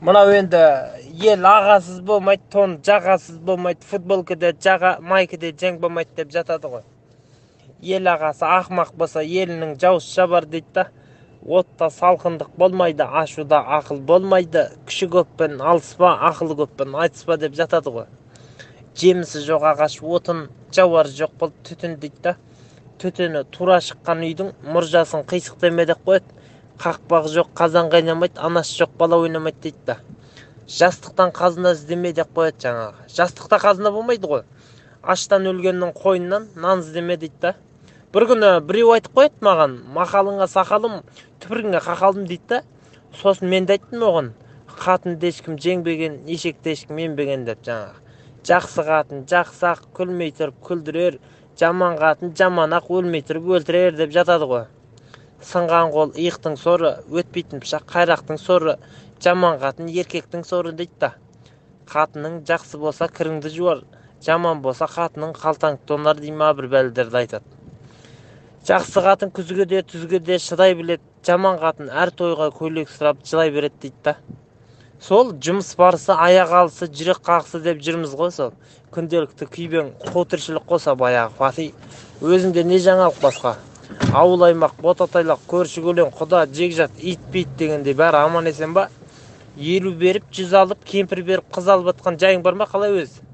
Мынау енді ел ағасыз болмайды, тон жағасыз болмайды, футболкада жаға, майкада жең болмайды деп жатады ғой. Ел ағасы ақымақ болса, елінің жауыз шабар дейді да. Отта салқындық болмайды, ашуда ақыл болмайды, күші көппен алыспа, ақылы көппен айтыспа деп жатады ғой. Жемісі жоқ ағаш отын, жауары жоқ болып түтін дейді да. Түтіні тура шыққан үйдің мұржасын қисық деме деп қояды. Қақпағы жоқ қазан қайнамайды, анасы жоқ бала ойнамайды дейді да. Жастықтан қазына іздеме деп қояды жаңағы. Жастықта қазына болмайды ғой. Аштан өлгеннің қойнынан нан іздеме дейді да. Бір күні біреу айтып қояды маған, мақалыңа сақалым, түпіріңе қақалым дейді да. Сосын мен де айттым оған, қатынды ешкім жеңбеген, ешекті ешкім ембеген деп жаңағы. Жақсы қатын жақсы ақ, күлмей тұрып күлдірер, жаман қатын жаман ақ, өлмей тұрып өлтірер деп жатады ғой. Сынған қол иықтың соры, өтпейтін пышақ қайрақтың соры, жаман қатын еркектің соры дейді да. Қатының жақсы болса кіріңді жуар, жаман болса қатының қалтаңды тонар дей ма, бір бәлелерді айтады. Жақсы қатын күзге де түзге де шыдай біледі, жаман қатын әр тойға көйлек сұрап жылай береді дейді да. Сол жұмыс барысы, аяқ алысы, жүрек қағысы деп жүрміз ғой сол. Күнделікті күйбең қу тіршілік қоса баяғы Фати. Өзіңде не жаңалық басқа? Ауыл аймақ, ботатайлақ, көрші көлең, құда, жекжат, ит бит дегендей бәрі аман есен ба? 50 беріп, 100 алып, кемпір беріп, қыз алып жатқан жайың бар ма қалай өзі?